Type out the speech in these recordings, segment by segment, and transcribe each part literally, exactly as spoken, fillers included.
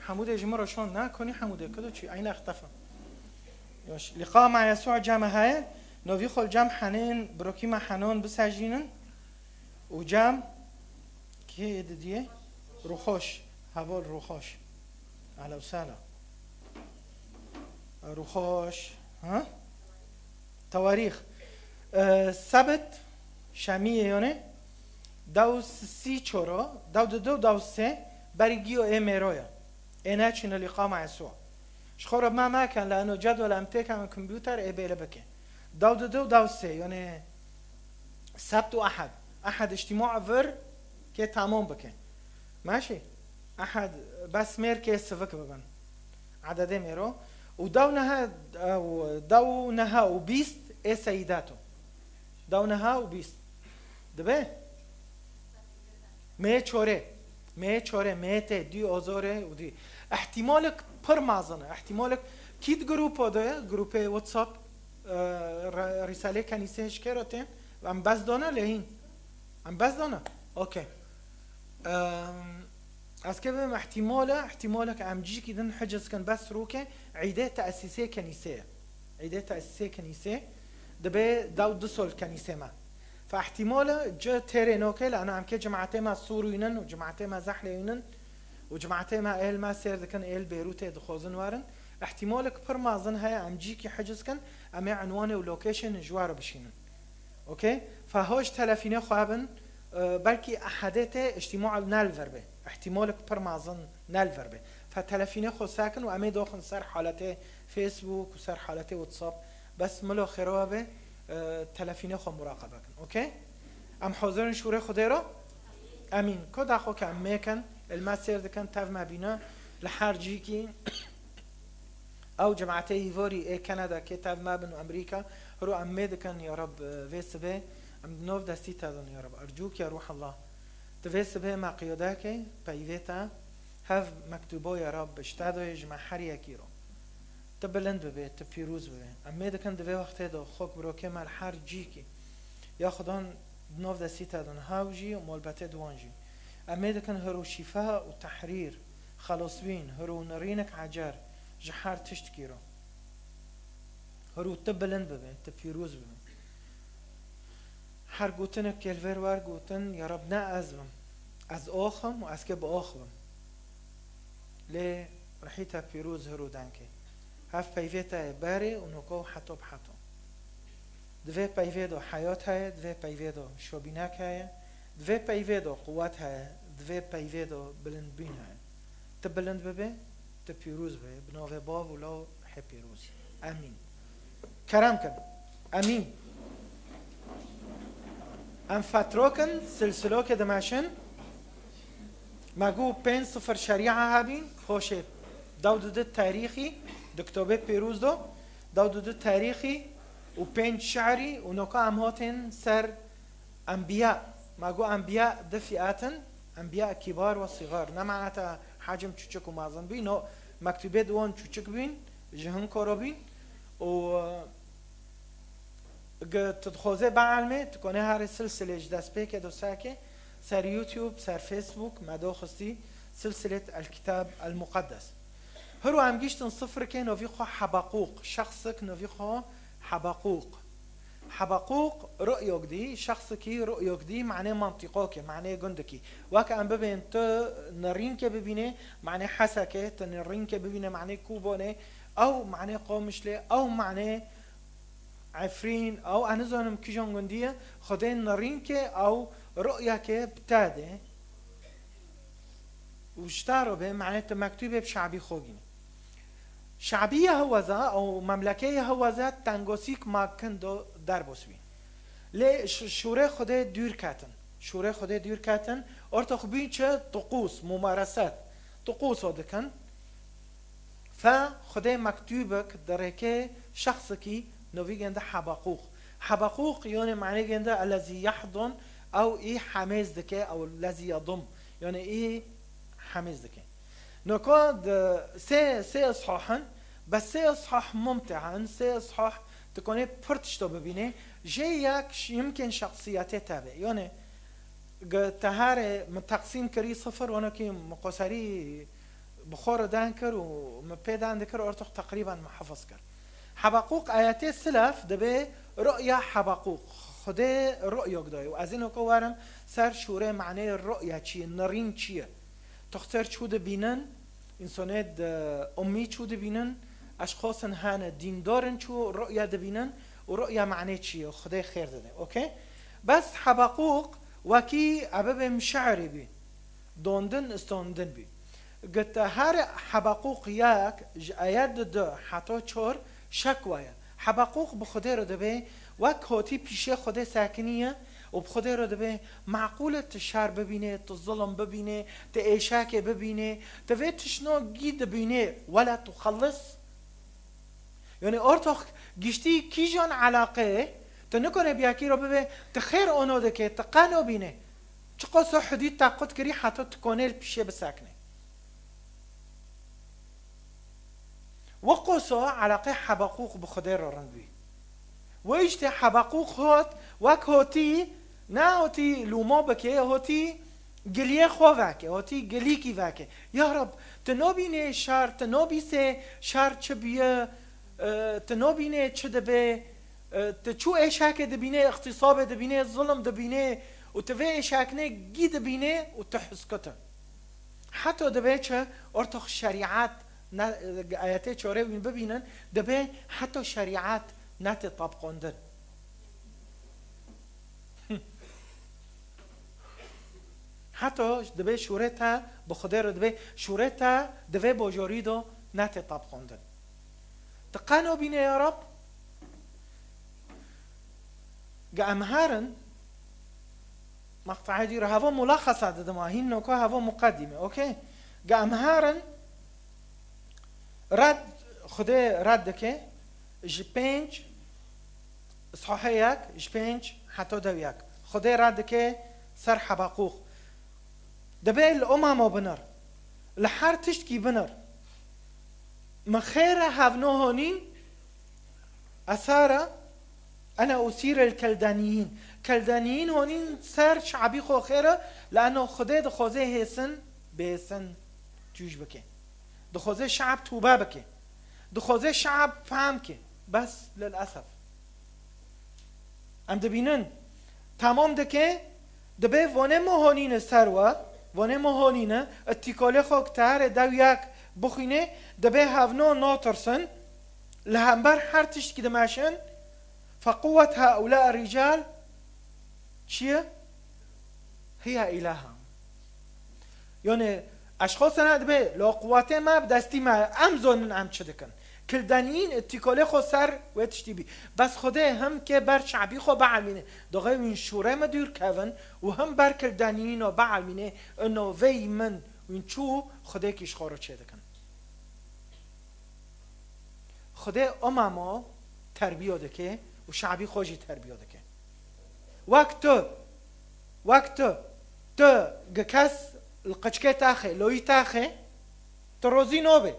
Hemûdê ji min re şand, ne? Konî hemûdê, kudo çi, eyne extefa. Yoş, liqa ma Yesû cem e heye, novî xwe li cem henên, birokî me henon bisejînin û cem kê didiyê? Rûxweş, heval Rûxweş. Ehla û sehla. Rûxweş, ha? Tewarîx. E, sebit, şemiyê yone, dew sî çor o, dew di du, dew sê, berî giyo ê mêro ye. Ê neçîne lîqa ma Yesû. Ji xwe re me mekin, leno cedwel em têkevin kompûter ê bêle bike. Dew di du, dew sê, yone sebt û ehed. Ehed îctîma vir kê tamam bike. Maşî? Ehed bes mêr kê sivik bibin. Ededê mêro. Û dew neha, ew, dew neha û bîst ê seyidato. Dew neha û bîst. Dibe? Mê çorê. Mê çorê, mê tê, dî ozorê û dî. Îhtîmalek pir mezin e. Îhtîmalek kî di grupo de ye? Grupê WhatsApp, e, re-, Rîsalê Kenîsê hişkero tên. Em bes dana lehîn. Em bes dana? Okey. Em, ez kê bim îhtîmal e, îhtîmalek em cîkî din hiciz kin bes rûke, îdê teesîsê kenîsê ye. Îdê teesîsê kenîsê dibe dew du sol kenîsê me. Fe îhtîmal e, ci têrê nokê, lana em kê cimatê me Sûrî nin û cimatê me Zehlê nin û cimatê me êl me sêr dikin, êl Bêrûtê dixwazin werin. Îhtîmalek pir mezin heye, em cîkî hiciz kin, em ê enwanê û location ji we re bişînin. Okey? Fe hoj telefînê xwe bin, e, belkî ehedê tê îctîma ne li vir be. Îhtîmalek pir mezin ne li vir be. Fe telefînê xwe sekin û em ê doxin ser haletê Facebook û ser haletê WhatsApp. Bes milo xêro be, e, telefînê xwe muraqebe kin. Okey? Em hazir in şûrê Xwedê re? Emîn. Ko daxo ke em mêkin, il me sêr dikin, tev me bîne, li her cîkî. Ew cemaetê hîvorî ê Kanada kê tev me bin û Amerîka, hiro em mê dikin, ya Reb, vê sibê em di nov destî te din, ya Reb. Ercûk ya Ruh Allah. Tu vê sibê me qiyode ke, peyvê te, hev mektûbo, ya Reb, bi ji te doyê ji me her yekî ro. Tu bilind bibê, tu pîroz bibê. Em mê dikin di vê wextê de xok birokê me li her cîkî. Ya Xudan di nov destî te din, hew jî û malbetê di wan jî. Em mê dikin hiro şîfa û tehrîr, xelosbîn, hiro nirînek ecer ji her tiştkî re. Hiro tu bilind bibe, tu pîroz bibe. Her gotinek kê li vêr wer gotin, ya Reb ne ez bim. Ez ox im û ez kê bi ox bim. Lê rihî te pîroz hiro denkê. Hev peyvê te ye berê û noka û heto bi heto. Di vê peyvê de heyat heye, di vê peyvê de şobînek heye, di vê peyvê de quwet heye, di vê peyvê de bilindbîn heye. Tu bilind bibe, tu pîroz bibe, bi navê Bav û Law hê pîroz. Emîn. Kerem kin. Emîn. Em fetro kin, silsilokê dimeşin. Me got pênc sifir şerîa hebîn, hoşê. Dew di du tarîxî, di kitobê pîroz do, dew di du tarîxî û pênc şerî û noka em hatin ser enbiya. Me got enbiya du fîat in, enbiya kîbar we sîgar. Ne maneta hacim çûçik û mezin bî, no mektûbê di wan çûçik bîn, ji hin koro bîn û Gi tu dixwazê bielmê, tu konê herê silsilê ji destpêkê do serkê, ser YouTube, ser Facebook, me do xistî silsilêt El Kitab El Muqeddes. Hiro em giştin sifrikê novî xwe Hebaqûq, şexsik novî xwe Hebaqûq. Hebaqûq ru'yok dî, şexsikî ru'yok dî, manê mantîqokê, manê gundikî. Wek em bibên tu nirînkê bibînê, manê Hesekê, tu nirînkê bibînê, manê Kûbonê, ew manê Qomişlê, ew manê Efrîn, ew, ez nizanim kîjan gundî ye, Xwedê nirînkê ew ru'yekê bi te de û ji te re bê, manê tu mektûbê bi şabî xwe gînî. Şabî ye heweza, ew memlekê ye heweza, tengosîk ma kindo derbos bî. Lê ş-, şûrê Xwedê dûr ketin. Şûrê Xwedê dûr ketin, orta xwe bîn çi? Tuqûs, mumareset. Tuqûso dikin. Fe Xwedê mektûbek dirêke şexsikî novî gende Hebaqûq. Hebaqûq yonê manê gende ellezî yehdon, ew î hemêz dike, ew lezî yedum, yonê î hemêz dike. Noka di sê, sê ishah in, bes sê ishah mumteh in, sê ishah tu konê pir tişto bibînê, jê yek ş-, yimkên şexsiyetê te be. Yonê, G-, teharê min teqsîm kirî sifir, wano kî min qoserî bi xwe re dan kir û min pê dan dikir, ortox teqrîben min hifz kir. Hebaqûq ayetê silaf dibê ru'ya Hebaqûq. Xwedê ru'yok dayê û ez ê noko werim ser şûrê maneyê ru'ya çi ye, nirîn çi ye. Toxter çû dibînin, însonê di ummî çû dibînin, eşxosin hene dîndor in çû ru'ya dibînin û ru'ya manê çi ye, Xwedê xêr dide. Okey? Bes Hebaqûq wekî ebibê mişe'rî bî. Dondin, istondin bî. Gite her Hebaqûq yek ji ayet di du heta çar şekwa ye. Hebaqûq bi Xwedê re dibê, wek hotî pîşê Xwedê sekiniye û bi Xwedê re dibê, meqûl e tu şer bibînê, tu zilim bibînê, tu êşekê bibînê, tu vê tiştno gî dibînê, wela tu xelis. Yanî ortox giştî kîjan eleqeyê, tu nikare biyakî re bibê, tu xêr ono dike, tu qeno bîne. Çiqaso hudûd te qut kirî heta tu konê li pişê bisekne. Wiqoso eleqê Hebaqûq bi Xwedê re rind bî. Wê îştê Hebaqûq hot, wek hotî, ne hotî lûmo bike, hotî giliyê xwe veke, hotî gilîkî veke. Ya Rab, tu nobînê şer, tu nobîsê şer çi biye, e, tu nobînê çi dibe, e, tu çû êşekê dibînê, îxtîsabê dibînê, zilim dibînê û tu vê êşeknê gî dibînê û tu hizkite. Heta dibê çi ortox şerîet ne, ayetê çorê wîn bibînin, dibê heta şerîet netê tabqandin. Heta dibê şûrê te bi Xwedê re dibê şûrê te di vê bajarî de netê tabqandin. Tu qeno bîne ya Rab? Ge em herin, maqtaê dî re heva mulaxasa didim, a hîn noka heva muqedîme, okey? Ge em herin, red, Xwedê red dike, ji pênc, Îshahê yek, ji pênc heta dew yek. Xwedê red dike ser Hebaqûq. Dibê li umamo binir. Li her tiştkî binir. Min xêr e hevno honîn, esara, ene usîr el keldaniyîn. Keldaniyîn honîn ser şabî xwe xêr e, li eno Xwedê dixwaze hêsin, bêsin, tûj bike. Dixwaze şab tûbe bike. Dixwaze şab fehm ke. Bes lilesef. Em dibînin, temam dike, dibê vonê me honîne ser we, vonê me honîne, îtîkolê xwe ki te herê dew yek bixwînê, dibê hevno natirsin, li hember her tiştkî dimeşin, fequwet heula rical, çi ye? Hiya ilaha. Yanî, eşxosana dibê, lo quwetê me bi destî me, em zonin em çi dikin. Kildaniyîn îtîkolê xwe ser wê tiştî bî. Bes Xwedê him ke ber şabî xwe bielmîne. Doxê wîn şûrê me dûr kevin û him ber kildaniyîno bielmîne, ino vey min wîn çû Xwedêkî ji xwe re çê dikin. Xwedê umamo terbiyo dike û şabî xwe jî terbiyo dike. Wek tu, wek tu, tu gi kes li qiçkê taxê, loyî taxê, tu rozî nobe.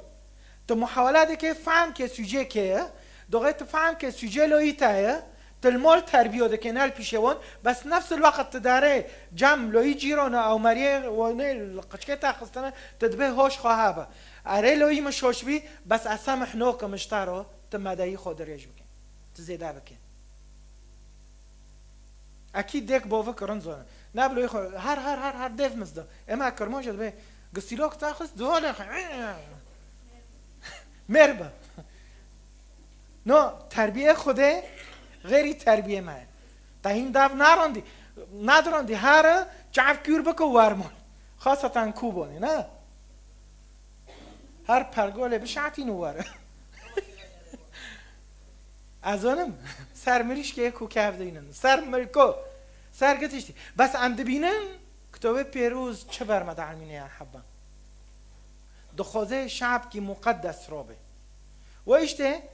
Tu muhawela dike fehm ke sûcê kê ye, doxê tu fehm ke sûcê loyî te ye, tu li mol terbiyo dike, ne li pîşê wan, bes nefs il weqt tu darê cem loyî cîrona ew meriyê wanê li qiçkê taxistine, tu dibê hoş xwe hebe. Erê loyî min şoş bî, bes ez semih nokim ji te re, tu medeyî xwe dirêj bike. Tu zêde bike. Ekî dêk bovik rind zone. Ne bi loyî xwe, her, her, her, her dêv mizda. Ema Kirmanc e dibê, gisîlok taxist, duhale xwe. Mêr be. No, terbiyê Xwedê xêrî terbiyê me ye. Te hîn dav narandî, nadirandî, here çav kûr bike û wermon. Xaseten Kûbonê, ne? Her pergolê bişatîn û were. Ez zonim, ser mirîşkê ku kevdînin, ser milko, ser gitiştî. Bes em dibînin, kitobê pêroz çi ber me dielmîne ya heba. Dixwaze şabkî muqeddes robe. We îşte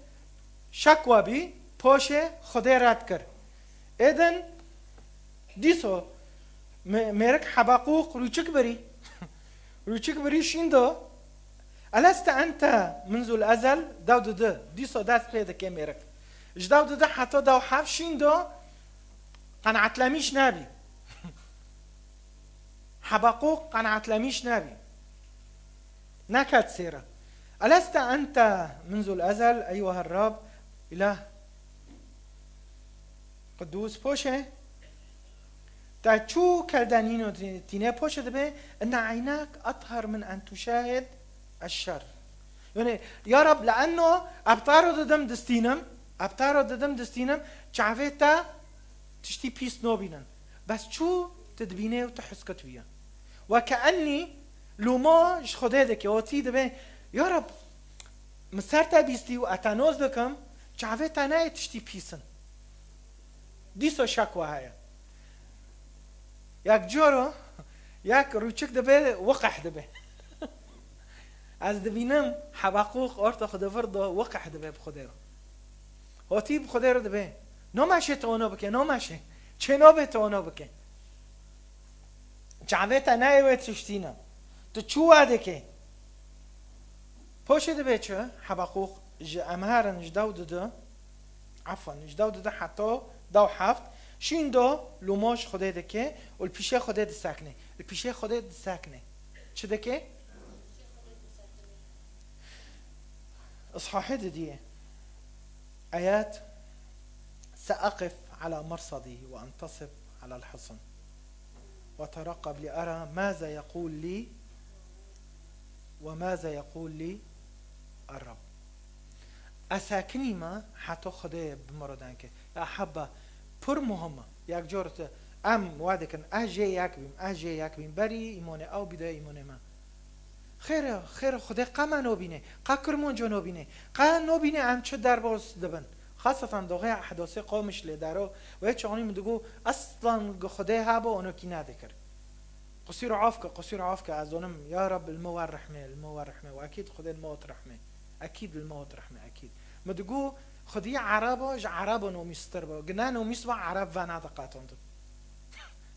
şekwa bî, poşê Xwedê red kir. Êdin dîso me-, mêrik Hebaqûq rûçik birî. Rûçik birî şîn do. Eleste ente minzul ezel, dew didi. Dîso dest pê dike mêrik. Ji dew didi heta dew heft şîn do, qenaetlemîş nebî. Hebaqûq qenaetlemîş nebî. Naket sêra. Eleste ente minzul ezel, eyuha Rab, ilah qudus poşe. Te çû keldenîno tîne poşe dibe, inne eynak athar min en tuşahid eşşer. Yani, ya Rab, le'enno ebtaro didim distînim, ebtaro didim distînim, çavê te tiştî pîs nobînin. Bes çû tu dibînê û tu heskit wî ye. Weke enî lûmo ji Xwedê dike, hotî dibe, ya Rab, min ser te bîstî û etenoz dikim, çavê te nayê tiştî pîsin. Dîso şekwa heye. Yek coro, yek rûçik dibe, wiqeh dibe. Ez dibînim Hebaqûq orta xwe di vir do, wiqeh dibe bi Xwedê re. Hotî bi Xwedê re dibe, no meşê tu ono bike, no meşê. Çê nobe tu ono bike. Çavê te nayê wê tiştî ne. Tu çû wa dike. Poşê dibe çi? Hebaqûq ji em herin ji dew didu. Efwen, ji dew didu heto dew heft. Şîn do lûmo ji Xwedê dike û li pîşê Xwedê disekne. Li pîşê Xwedê disekne. Çi dike? Îshahê didiyê. Eyat, سأقف على مرصدي وأنتصب على الحصن وأترقب لأرى ماذا يقول لي وماذا يقول لي الرب. Ez sekinî me heta Xwedê bi min re deng ke. Ya heba, pir muhim e. Yek car te, em wa dikin, ez jê yek bîm, ez jê yek bîm. Berî îmonê ew bide îmonê me. Xêr e, xêr e, Xwedê qe me nobîne, qe Kirmanco nobîne, qe nobîne em çi derbas dibin. Xaseten doxê ehdasê Qamişlê dero, wê çaxnî min digot, eslan gi Xwedê hebo, onokî nedikir. Qusîr af ke, qusîr af ke, ez zonim, ya Reb, li me wer rehmê, li me wer rehmê, û ekîd Xwedê li me hat rehmê. Ekîd li me hat rehmê, ekîd. Min digot, Xwedî Ereba ji Ereba nomîstir be. Gi ne nomîs be Ereb venediqetandin.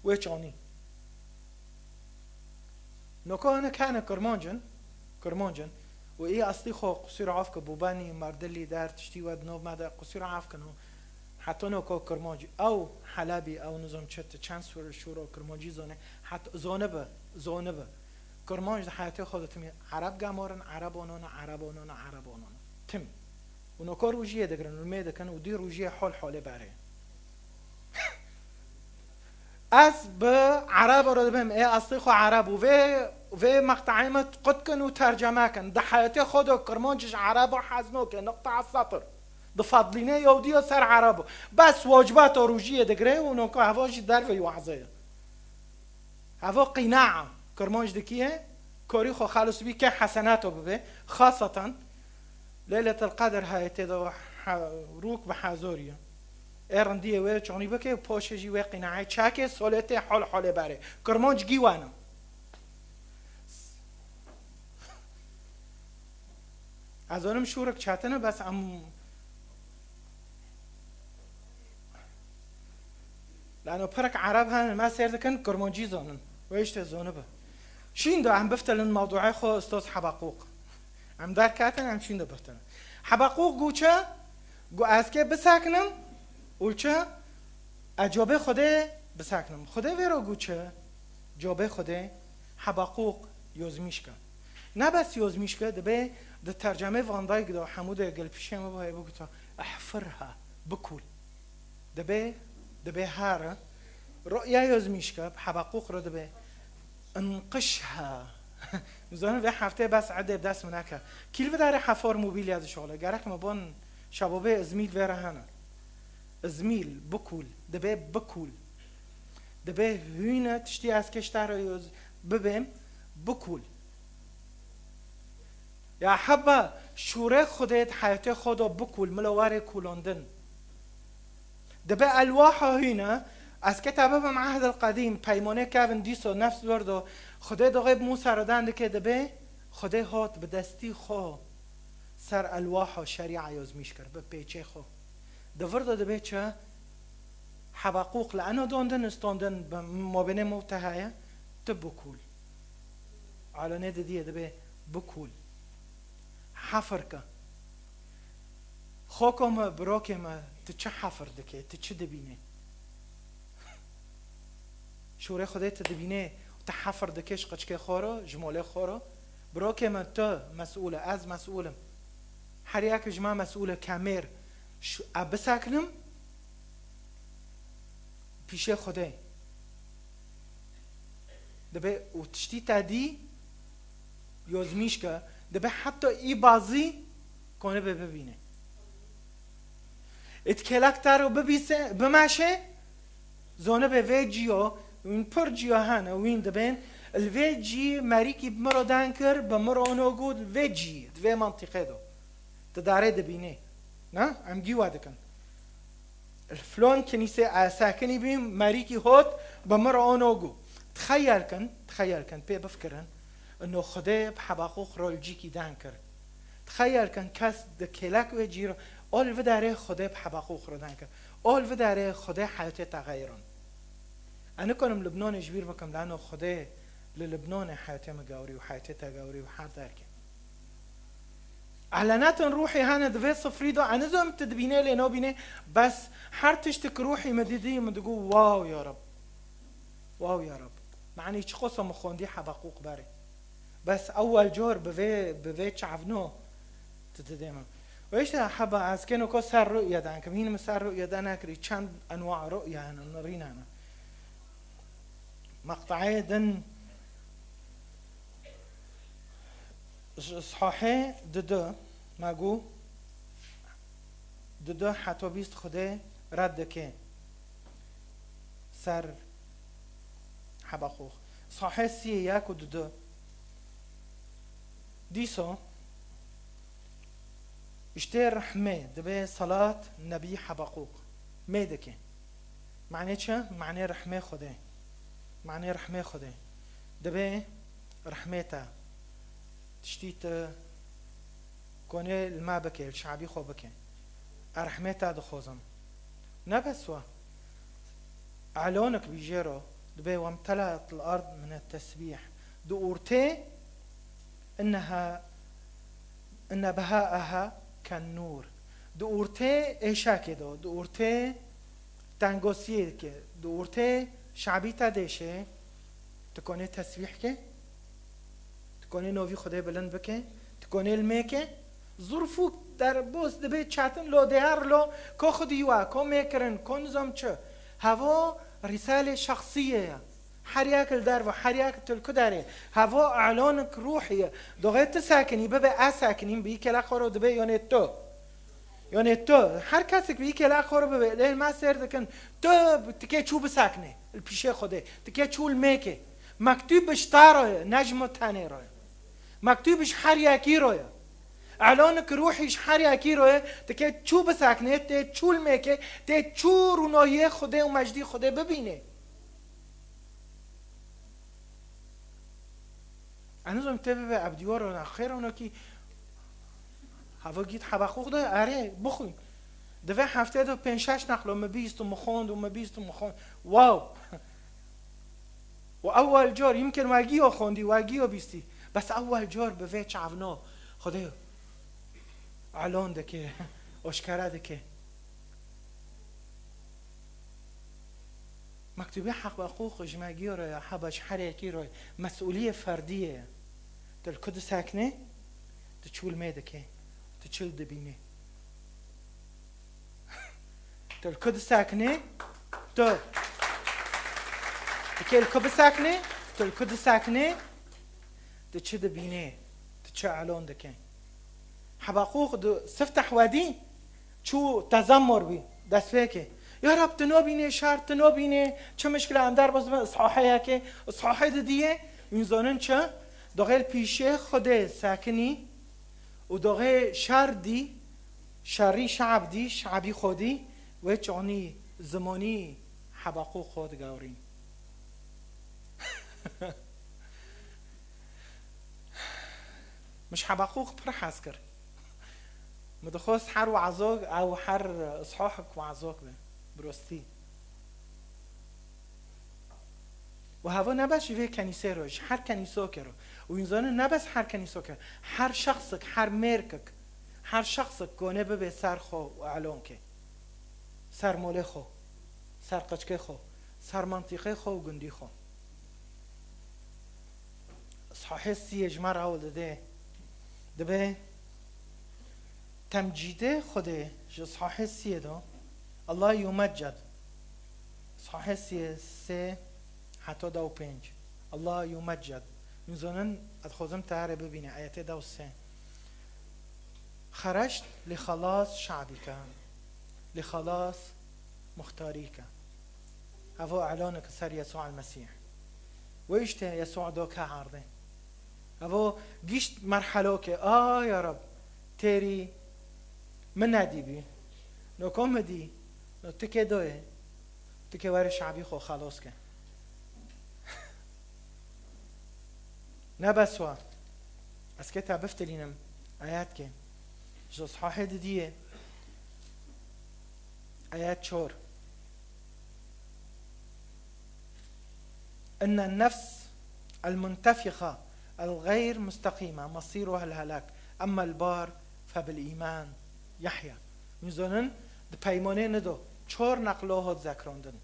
Wê çaxnî. Noka hinek hene Kirmanc in, Kirmanc in. Û ê eslî xwe qusîr af ke, Bobenî, Merdilî, der tiştî we di nav me de qusîr af kin û heta noka Kirmanc. Ew Helebî, ew nizam çi, ti çend sur-, şûra Kirmancî zane, het-, zanibe, zanibe. Kirmanc di heyatê xwe de timî Ereb gemarin, Ereb anane, Ereb anane, Ereb anane. Timî. Û noka rojiyê digirin, rûmê dikin û dî rojiyê hol holê berê. Ez bi Ereba re dibêm, ê eslî xwe Ereb û vê, vê meqteyê me qut kin û terceme kin. Di heyetê xwe de Kirmanc ji Ereba hez nake, niqta setr. Di fedlîne Yewdî ya ser Ereba. Bes wacibata rojiyê digire û noka heva jî derveyî wazê ye. Heva qînaa Kirmanc dikiye, karî xwe xelis bî ke hesenato bibe, xaseten Leyletel Qedr heye tê de he-, rûk bi hezorî ye. Ê rindiyê wê çonî bike û poşê jî wê qînaê çakê solê tê hol holê berê. Kirmanc gî wana. Ez zonim şûrik çetine, bes em Lano pirek Ereb hene, me sêr dikin, Kirmancî zonin. Wê işte zonibe. Şîn de em biftelin mewduê xwe, Ustaz Hebaqûq. Em derketin, em şîn de biftelin. Hebaqûq got çi? Got ez kê biseknim û çi? Ez cobê Xwedê biseknim. Xwedê vê ro got çi? Cobê Xwedê, Hebaqûq yozmîşke. Ne bes yozmîşke, dibe di tercemê Van Dijk de hemû de gel pişê me bayê bigota, ihfirha, bikûl. Dibe, dibe here, ru'ya yozmîşke, Hebaqûq re dibe, inqişha. Zanin vê heftê bes edê dest min neke. Kîl vidare hefor mobilya dişole. Gerek me bon şababê Izmîl vê re hene. Izmîl, bikûl, dibe bikûl. Dibe hûne tiştî ez kê ji te re yoz bibêm, bikûl. Ya heba şûrê Xwedê di heyatê xwe de bikûl, mila warê kûlandin. Dibe elwaha hîne, ez kê te bibim Ehdil Qedîm, peymanê kevin dîso nefs werdo, Xwedê doxê bi Mûsa re dan dike dibe, Xwedê hat bi destî xwe ser elwaha şerîa yozmîş kir, bi pêçê xwe. Di vir de dibe çi? Hebaqûq li eno dondin, istondin bi mabênê me û te heye, tu bikûl. Alanê didiyê dibe bikûl. Hefir ke. Xoko me, birokê me, tu çi hefir dike, tu çi dibîne? Şûrê Xwedê tu dibîne, tu hefir dike ji qiçkê xwe re, ji molê xwe re, Birokê min, tu mesûl e, ez mesûl im. Her yek ji me mesûl e, ke mêr ş-, e bisekinim pîşê Xwedê. Dibe û tiştî te dî yozmîş ke, dibe heta î bazî kone be bibîne. Êt kelek te ro bibîse, bimeşe, zone be vê ciyo, wîn pir ciyo hene, wîn dibên, li vê cî merîkî bi miro den kir, bi miro ono got, li vê cî, di vê mantîqê do. Ti darê dibînê. Na? Em gî wa dikin. Li flon kinîsê e sekinî bî, merîkî hot, bi miro ono got. Tixeyel kin, tixeyel kin, pê bifikirin. Ino Xwedê bi Hebaqûq ro li cîkî den kir. Tixeyel kin kes di kêlek wê cî ro, ol vidarê Xwedê bi Hebaqûq ro den kir. Ol vidarê Xwedê heyatê te xeyron. Ez nikarim Libnanê ji bîr bikim, lano Xwedê li Libnanê heyatê min gewrî û heyatê te gewrî û her derkê. Elenetin ruhî hene di vê sifrî de, ez nizam tu dibînê lê nabînê, bes her tiştik ruhî min didî, min digot, wow ya Reb. Wow ya Reb. Me'nî çiqosa min xwendî Hebaqûq berê. Bes ewel car bi vê, bi vê çavno tu didê min. Û işte heba ez kêno ko ser ru'ye dan kim. Hîn min ser ru'ye dan nekirî. Çend enwa ru'ye hene, nirîn hene. Meqtayê din ji Îshahê didu, me got, didu heta bîst Xwedê red dike ser Hebaqûq. Îshahê sî yek û didu. Dîso, îştê rehmê dibe salat Nebî Hebaqûq. Mê dike. Manê çi? Manê rehmê Xwedê. Manê rehmê Xwedê. Dibe rehmê te. Tiştî tu konê li me bike, li şabî xwe bike. Ez rehmê te dixwazim. Ne bes wa. Elonik bîjê ro, dibe wemtelat l-ard min tesbîh. Di ortê, inneha, inne beha'aha ken nur. Di ortê êşakê do, di ortê tengosiyê ke, di ortê şabî te dêşe, tu konê tesbîh ke, tu konê novî Xwedê bilind bike, tu konê li mêke, zurfûk derbos dibe çetin lo, dêher lo, ko xwedî wa, ko mêkirin, ko nizam çi. Hevo rîsalê şexsiyê ye. Her yek li derve, her yek tu li ku derê. Hevo elonik ruhî ye. Doxê tu sekinî, bibe ez sekinîm, bi îkela xwe ro dibe yonê tu. Yonê tu, her kesek bi îkela xwe ro bibe, lê me sêr dikin, tu tikê çû bisekne, li pîşê Xwedê, tikê çû li mêke. Mektûb bi ji te re ye, ne ji min tenê re ye. Mektûb ji her yekî re ye. Elonik ruhî ji her yekî re ye, tikê çû bisekne, tê çû li mêke, tê çû rûnoyê Xwedê û mejdî Xwedê bibîne. Ez nizam tê bibe ebdî waro, xêr onokî. Hava gît Hebaqûq de, erê, bixwîn. Di vê heftê de pênc şeş nexlo min bîst û min xwend û min bîst û min xwend. Wow! Û ewel car, yimkin we giyo xwendî, we giyo bîstî. Bes ewel car bi vê çavno Xwedê elon dike, oşkere dike. Mektûbê Hebaqûq ji me giyo re ya, heba ji her yekî re, mesûliyê ferdî ye. Tu li ku diseknê, tu çû li mê dikê, tu çi dibînî? Tu li ku diseknê, tu. Tu kê li ku biseknê, tu li ku diseknê, tu çi dibînê, tu çi elon dikê? Hebaqûq di sifteh wedî, çû tezemmur bî, destpêkê. Ya Rab, tu nobînê şer, tu nobînê çi mişkile em derbas bin, Îshahê yekê, Îshahê didiyê, wîn zonin çi? Doxê li pîşê Xwedê sekinî û doxê şer dî, şerî şe'b dî, şe'bî xwe dî, wê çonî zimonî Hebaqûq xwe digewrîn. Min ji Hebaqûq pir hez kir. Min dixwest her wazok ew her Îshahek wazok be. Bi rostî. Û heva ne bes ji vê kenîsê re, ji her kenîsokê re. Û înzanê ne bes her kenîsokê re. Her şexsek, her mêrkek, her şexsek kone bibe ser xwe û elon ke. Ser molê xwe, ser qeçkê xwe, ser mantîqê xwe û gundî xwe. Sahê siyê ji me re hewl dide. Dibe temcîdê Xwedê ji sahê siyê de, Allah yumecced. Sahê siyê sê heta da û pênc. Allah yumecced. Min zonin, ez dixwazim te here bibîne, ayetê da û sê. Xereçt li xelas şe'bîke, li xelas muxtarîke. Evo e'lanek ser Yesû el-Mesîh. Wê îşte Yesû do ke erdê. Evo gişt merhelo ke, a ya Reb, têrî min nedîbî. No ko min dî, no ti kê doyê, ti kê were şe'bî xwe xelos ke. Ne bes wa. Ez kê te biftilînim. Ayet kê. Ji sahê didiyê. Ayet çor. إن النفس المنتفخة الغير مستقيمة مصيرها الهلاك، أما البار فبالإيمان يحيا. Min zonin di peymanê nido çor neqlo hot zekrondin.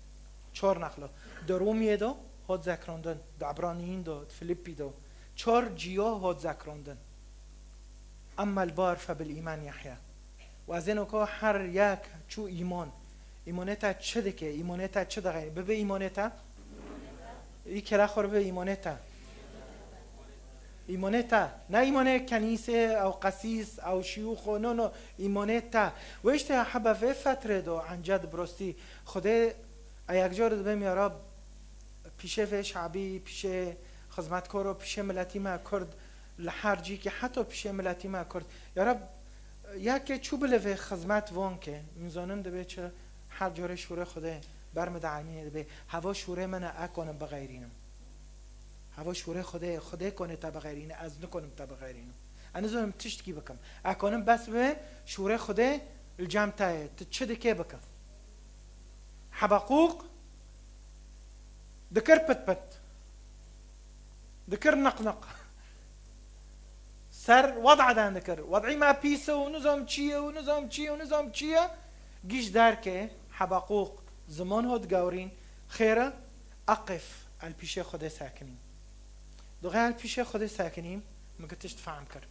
Çor neqlo. Di Rûmiyê do hot zekrondin. Di Ebraniyîn do, di Filipî do. Çor ciyo hot zekrondin. أما البار فبالإيمان يحيا. Wazeno ko her yek çû îmon. Îmonê te çi dike? Îmonê te çi dixeyne? Bibe îmonê te? Î kela xwe bibe îmonê te. Îmonê te. Ne îmonê kenîsê, ew qesîs, ew şiyûxo. No, no. Îmonê te. Wê işte hebe vê fetrê do, enced bi rostî. Xwedê eyek car dibêm ya Rab, pîşê vê şabî, pîşê xizmetkaro, pîşê miletî me Kurd, li her cîkî, heta pîşê miletî me Kurd. Ya Rab, ya ke çû bile vê xizmet von ke, min zonin dibe çi her corê şûrê Xwedê ber min de eynî dibe. Heva şûrê min e, ez konim bixeyrînim. Heva şûrê Xwedê, Xwedê kone te bixeyrîne, ez nikonim te bixeyrînim. Ez nizonim tiştkî bikim. Ez konim bes bi şûrê Xwedê li cem te ye. Tu çi dikê bike. Hebaqûq dikir pit pit. Dikir niq niq. Ser wed'eden dikir. Wed'î me pîs e û nizam çi ye û nizam çi ye û nizam çi ye. Giş derke Hebaqûq ziman hot gewrîn. Xêr e, eqif, el pîşê Xwedê sekinî. Doxê el pîşê Xwedê sekinî, min gi tişt fehm kir.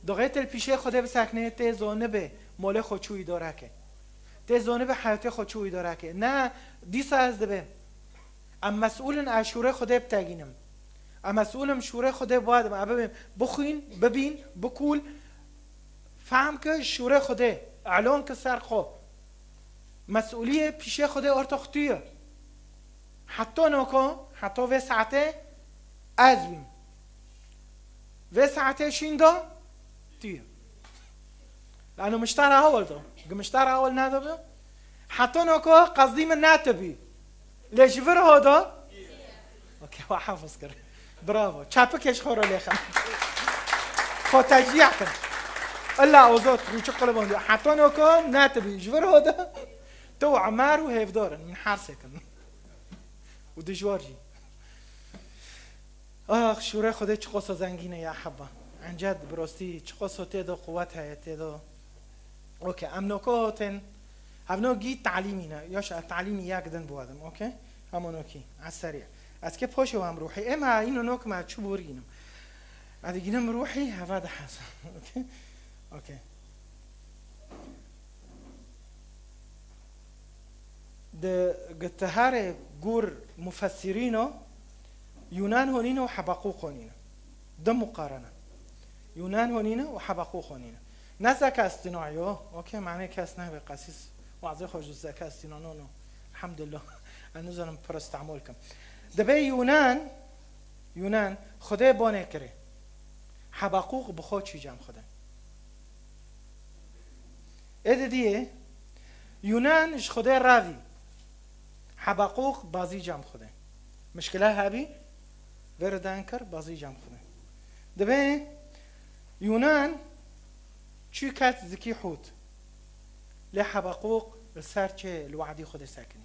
Doxê te li pîşê Xwedê bisekne, tê zonibe molê xwe çû îdare ke. Tê zonibe heyatê xwe çû îdare ke. Ne, dîsa ez dibêm. Em mesûl in, ez şûrê Xwedê bitegînim. Ez mesûl im, şûrê Xwedê biwadim, ez bibêm, bixwîn, bibîn, bikûl, fehm ke şûrê Xwedê, elon ke ser xwe. Mesûliyê pîşê Xwedê ortox tu ye. Heta noko, heta vê saetê ez bîm. Vê saetê şînda tu ye. Lano miştara awal do. Gi miştara awal nado bi. Heta noko qezdî min ne tu bî. Lê ji vir hoda. Okey, wa hafiz kir. Bravo. Çapikê ji xwe re lêxin. Xwe tecrîh kin. Illa ozot, rûçik qilibon diyor. Heta noko ne tu bî. Ji vir hoda. Tu û Emer û hêvdar in. Min her sê kin. Û dijwar jî. Ax, şûrê Xwedê çiqoso zengîn e ya heba. Enced bi rostî çiqoso tê de quwet heye, tê de. Okey, em noko hotin. Ev no gî talîmî ne. Yaş, ez talîmî yek din biwadim, okey? Hema nokî, ez serî. Ez ke poşê wan bi ruhî. Ema îno nok me çi borînim. Ez digînim ruhî, heva de hesa. Okey? Okey. Di gitiharê gor mufessirîno, Yunan honîne û Hebaqûq honîne. Di muqarene. Yunan honîne û Hebaqûq honîne. Ne zeka istînayo, okey, mane kes nebe qesîs wazê xwe ji zeka istîna, no, no. Elhamdulillah. Ez nizanim pir istemol kim. Dibe Yunan, Yunan, Xwedê bonê kirê. Hebaqûq bi xwe çû cem Xwedê. Ê didiyê, Yunan ji Xwedê revî. Hebaqûq bazî cem Xwedê. Mişkile hebî, vê re denkir, bazî cem Xwedê. Dibe Yunan çû ket zikî hût. Lê Hebaqûq li ser çê li we'dî Xwedê sekinî.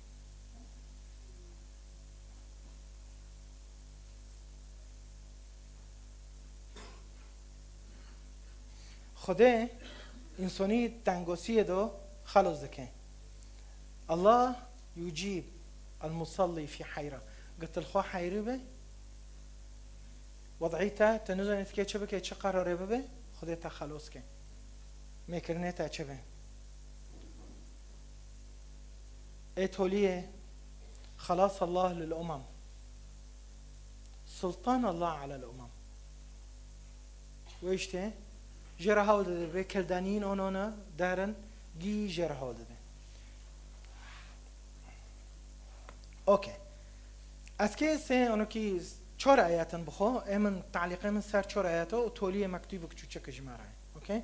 Xwedê însanî tengosiyê de xelos dike. Allah yucîb el-musalli fî heyra. Gitil xwe heyri be, Wed'î te, tu nizanî tu kê çi bikê, çi qerarê bibe, Xwedê te xelos ke. Mêkirinê te çi be? Ê toliyê, xelas Allah lil umam. Sultan Allah alel umam. Wê işte, jê re hewl dide be, keldanîn onona derin, gî jê re hewl dide. Okey. Ez kê sê, onokî çar ayetin bi xwe, ê min talîqê min ser çar ayet û toliyê mektûbik çûçik ji me re. Okey?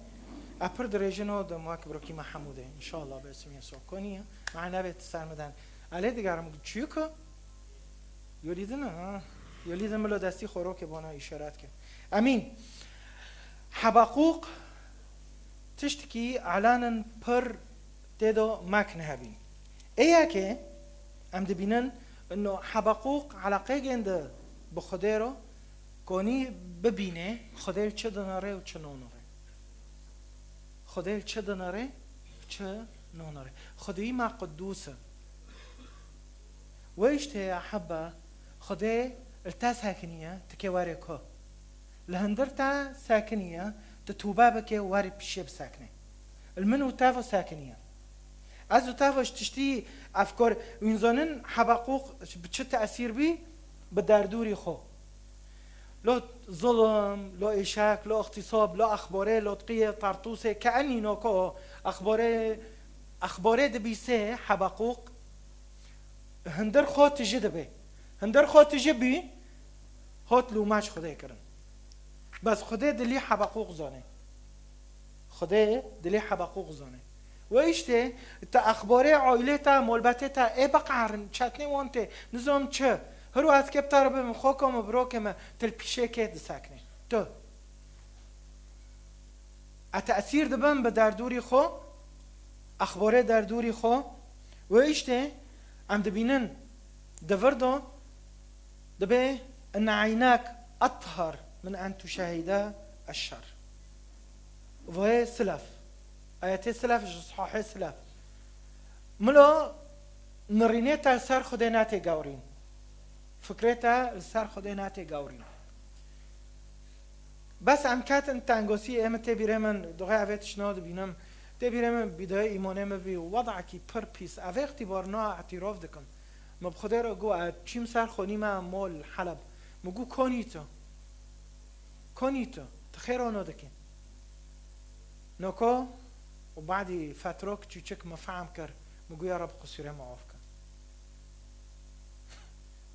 E pir dirêjin o, dem wek birokî Mehemûdê. İnşallah be ismî Sokoniye. Ma nebê ti ser mi den. Elê digerim çûyiko. Yolî din ha. Yolî din milo destî xorokê bona îşaret kir. Emîn. Hebaqûq tiştikî elanin pir tê do mek nehebî. Ê yekê em dibînin ino Hebaqûq eleqê gêndi bi Xwedê ro, konî bibîne Xwedê li çi dinere û çi nonere. Xwedê li çi dinere, çi nonere. Xwedî me qudûs e. Wê işte ya hebba, Xwedê li te sekiniye, tu kê were ku. Li hindir te sekiniye, tu tûbe bike, were pişê bisekine. Li min û te ve sekiniye. Ez û te ve ji tiştî efkar, wîn zanin Hebaqûq bi çi tesîr bî, bi derdûrî xwe. Lo zulm, lo êşek, lo îxtîsab, lo exborê, lo tiqiyê, Tartûsê, ke enî noko exborê, exborê dibîsê Hebaqûq, hindir xwe tiji dibe. Hindir xwe tiji bî, hot lûme ji Xwedê kirin. Bes Xwedê dilî Hebaqûq zane. Xwedê dilê Hebaqûq zane. Wê işte, te exborê aîlê te, molbetê te, ê biqeherin, çetnê wan tê, nizam çi. Hiro ez kê bi te re bibim, xweko me, birokê me, tu li pîşê kê diseknê? Tu. E tesîr dibin bi derdûrî xwe, exborê derdûrî xwe. Wê işte, em dibînin, di vir de, Dibê, "Inne eynek athar min en tuşehîde eşşer." Voyê silef. Ayetê silef ji sahê silef. Milo nirînê te li ser Xwedê netê gewrîn. Fikrê te li ser Xwedê netê gewrîn. Bes em ketin tengosî, ê min tê bîrê min, doxê evê tiştna dibînim, tê bîrê min bîdayê îmanê min bî, wedakî pir pîs. Evê îxtîbar na îtîrof dikim. Min bi Xwedê re got, ez çîm ser xonî me mol Heleb. Min got, konî tu. Konî tu. Tu xêr ono dikî. Noko û badî fetrok çûçik min fehm kir. Min got, ya Reb, qusûrê min af ke.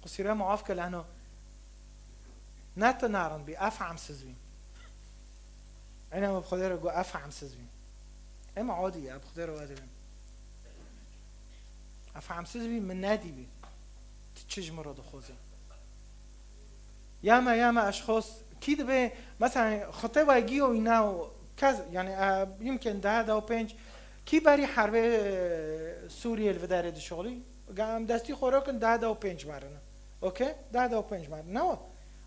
Qusûrê min af ke, leno ne tu narind bî, ez fehmsiz bîm. Ene min bi Xwedê re got, ez fehmsiz bîm. Ema adî ye, bi Xwedê re we dibêm. Ez fehmsiz bîm, min nedîbî. Tu çi ji min re dixwazî? Ya me, ya me eşxos, kî dibe, mesela, xitê we giyo îna û kes, yani, e, yimkin deha deha û pênc, kî berî herbê, e, Sûriyê li viderê dişoxlî? Ga em destî xwe rokin, deha deha û pênc merine. Okey? Deha deha û pênc merine. Ne wa?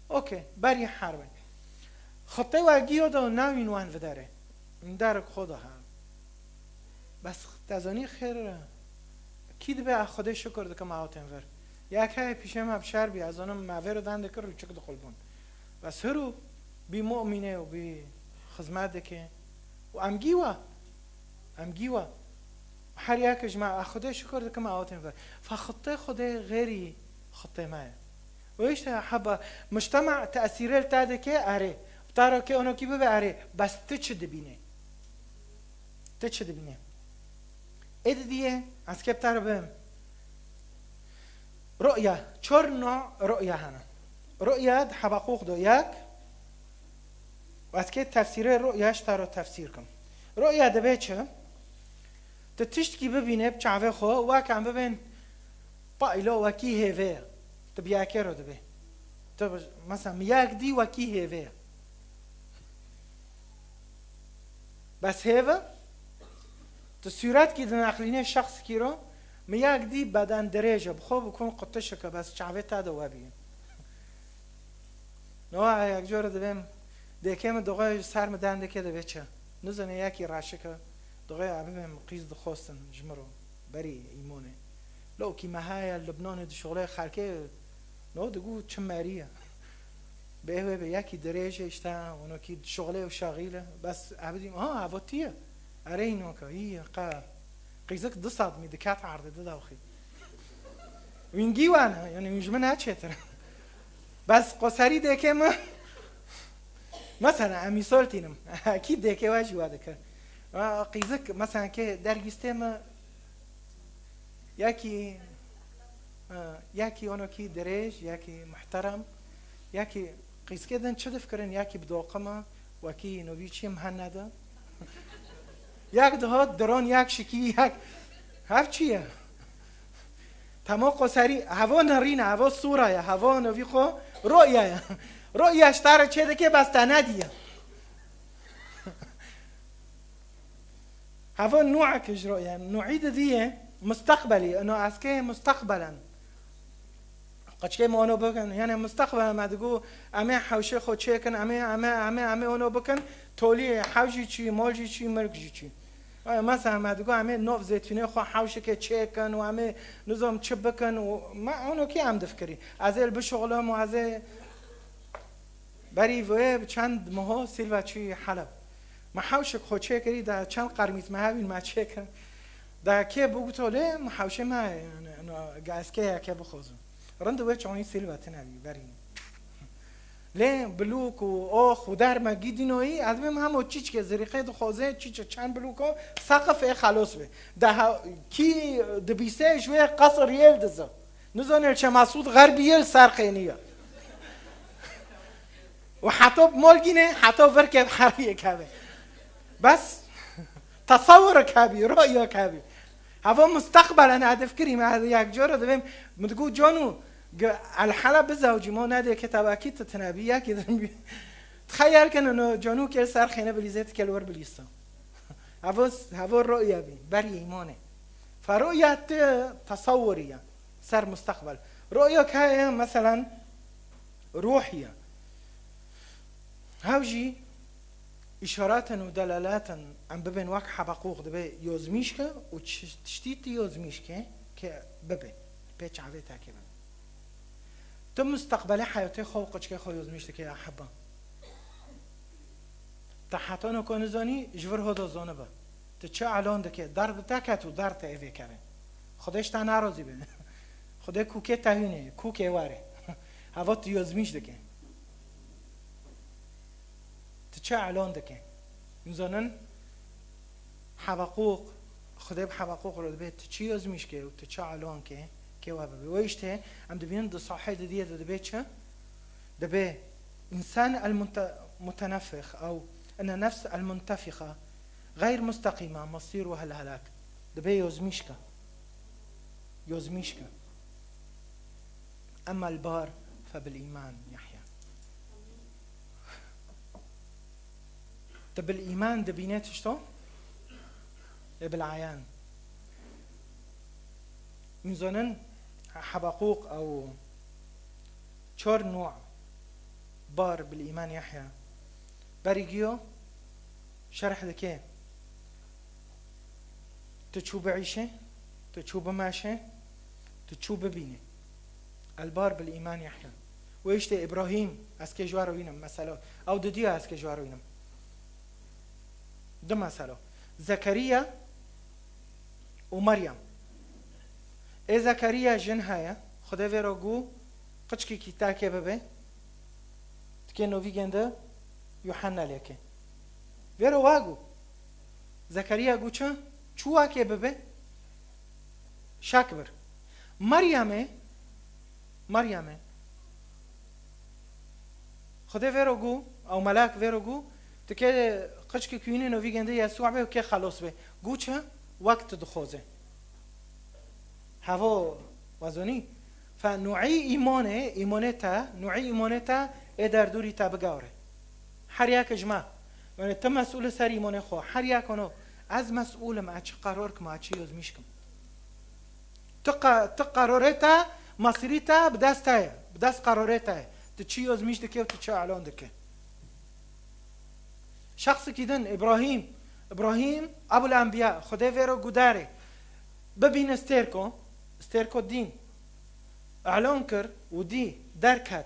Okey. Berî herbê. Xitê we giyo de navîn wan viderê. Derek xwe de ha. Bes te zanî xêr, kî dibe, a Xwedê şikir dikim, a hatin vir. Yek heye pîşê me bi şer bî, ez zanim me vêro dendê kir rûçik dixulbûn. Bes hiro bî mu'mînê û bî xizmet dike. Û em gî we. Em gî we. Her yek ji me, a Xwedê şikir dikim, a hatin vir. Fe xitê Xwedê xêrî xitê me ye. Û işte heba, mujtema tesîrê li te dike, erê. Bi te re kê onokî bibe, erê. Bes tu çi dibînê? Tu çi dibînî? Ê didiyê, ez kê bi te re bim. Ru'ya, çar no ru'ya hene. Ru'ya di Hebaqûq do yek. Ez kê tefsîrê ru'ya ji te re tefsîr kim. Ru'ya dibe çi? Tu tiştkî bibînê bi çavê xwe, wek em bibên pa îlo wekî hêvê ye. Tu bi yekê re dibê. Tu bi, mesela, mi yek dî wekî hêvê ye. Bes hêv e, tu sûretkî dineqlînê şexsikî ro, mi yek dî beden dirêj e, bi xwe bi kun qutişik e, bes çavê te de we bî. Niha yek cor dibêm, dêkê min doxê ji ser min dendikê dibê çi? Nizanê yekî reşik e, doxê evê min qîz dixwestin ji min ro, berî îmonê. Lokî me heye, Lubnanê dişoxlê xelkê, no digot çi merî ye. Bê wê be yekî dirêj e, işte, onokî şixulê û şaxîl e. Bes ev dîm, ha, evo tî ye. Erê înoka, î ye, qe-, qîzik du sed mî diket erdê, didaxî. Wîngî wan e, yani wîn ji min ne çêtir. Bes qoserî dêkê min, mesela, em mîsol tînim. Ekî dêkê we jî we dikir. Qîzik, mesela, kê dergîstê min, yekî, ha, yekî onokî dirêj, yekî muhterem, yekî qîzkê din çi difikirin, yekî bi doqima, wekî novî çi mihennede. Yek dihat diron, yek şikî, yek. Hev çi ye? Temo qoserî, hevo nerîne, hevo sûra ye, hevo novî xo ro'ya ye. Ro'ya ji te re çê dike, bes te nediye. Heva nûek ji ro, yani nûî didiyê mustaqbelî, ino eskê mustaqbelen. Qeçkê me ono bikin, yani mustaqbelen me digo, em ê hewşê xwe çêkin, em ê, em ê, em ê, em ê ono bikin, tolî hew jî çî, mol jî çî, mirg jî çî. E, mesela me digo, em ê nov zeytûnê xwe hewşekê çêkin û em ê nizam çi bikin û me ono kî em difikirî. Ez ê li bişuxulim û ez ê Berî vê bi çend meho Silva çûyî Heleb. Me hewşek xwe çêkirî, da çend qermît me hebîn me çêkir. Da kê bû guto lê me hewşê me, yani, no, ga ez kê yeke bixwazim. Rind wê çonî Silva tine bî, berî. Lê bilûk û ox û derme gîdînoyî, ez bêm hemo çîçkê zirîqê dixwaze, çîçe çend bilûko, seqif ê xelos be. Da ha-, kî dibîse ji wê qesir yêl dize. Nizane li çe Mesûd Xerbî yê li ser xêniye. Û heto bi mol gîne, heto vir ke heriyê keve. Bes, tesewurek hebî, ro'yek hebî. Heva mustaqbelen hedef kirî, me yek cara dibêm, min digot, Canu, ge-, el hala bizewcî, ma nedê ke tebakî tu tine bî, yekî din bî. Tixeyel kin, no, Canu ke li ser xêne bilîzê, tu ke li wir bilîsa. Heva, heva ro'ya bî, berî îmanê. Fe ro'ya tu tesewurî ye. Ser mustaqbel. Ro'yek heye, meselen, ruhî ye. Hew jî îşaraten û delalaten em bibên wek Hebaqûq dibe yozmîşke û çi-, tiştî tu yozmîşke ke bibe. Pê çavê te ke bibe. Tu mustaqbelê heyatê xwe û qeçkê xwe yozmîş dike ya heba. Te heta noko nizanî, ji vir hoda zanibe. Tu çi elon dike, dar bi te ket û dar te êvê keve. Xwedê ji te nerazî be. Xwedê kûkê te hûnê, kûkê were. Heva tu yozmîş dike. Tu çi elon dike? Nizanin, Hebaqûq, Xwedê bi Hebaqûq re dibe, tu çi yozmîş ke û tu çi elon ke, ke we bibe. Wê işte, em dibînin di sahê didiyê de dibe çi? Dibe însan el-munte-, mutenefix ew ene nefs el-muntefixa, xeyr musteqîma, mesîruha el-helak. Dibe yozmîşka. Yozmîşka. Emma el-bar fe bil-îman yehya. Tu bil-îman dibîne tişto? Ê bil-eyan. Nizanin Hebaqûq ew çar nû bar bil-îman yehya. Berî giyo şerh dike. Tu çû biîşe, tu çû bimeşe, tu çû bibîne. El-bar bil-îman yehya. Wê işte Îbrahîm, ez kê ji we re wînim, mesela. Ew didiya ez kê ji we re wînim. Du mesela. Zekeriya û Meryem. Ê Zekeriya jin heye, Xwedê vê re got, qiçkekî te kê bibe, dikê novî gênde Yuhanna lêke. Vê re wa got. Zekeriya got çi? Çû wa kê bibe? Şek bir. Meryemê, Meryemê. Xwedê vê re got, ew melek vê re got, tu kê qiçkekî wînê novî gênde Yesû be û kê xelos be. Got çi? Wek tu dixwaze. Hevo, wezonî? Fe nûî îmanê, îmanê te, nûî îmanê te ê derdorî te bigewre. Her yek ji me. Yani tu mesûl li ser îmanê xwe. Her yek ono, ez mesûl im, ez çi qeror kim, ez çi yozmîş kim. Tu qe-, tu qerorê te, mesîrî te bi dest te ye, bi dest qerorê te ye. Tu çi yozmîş dike û tu çi elon dike. Şexsekî din, Îbrahîm, Îbrahîm, Ebul Enbiya, Xwedê vê re gudarê. Bibîne stêrko, stêrko dîn. Elon kir û dî, derket.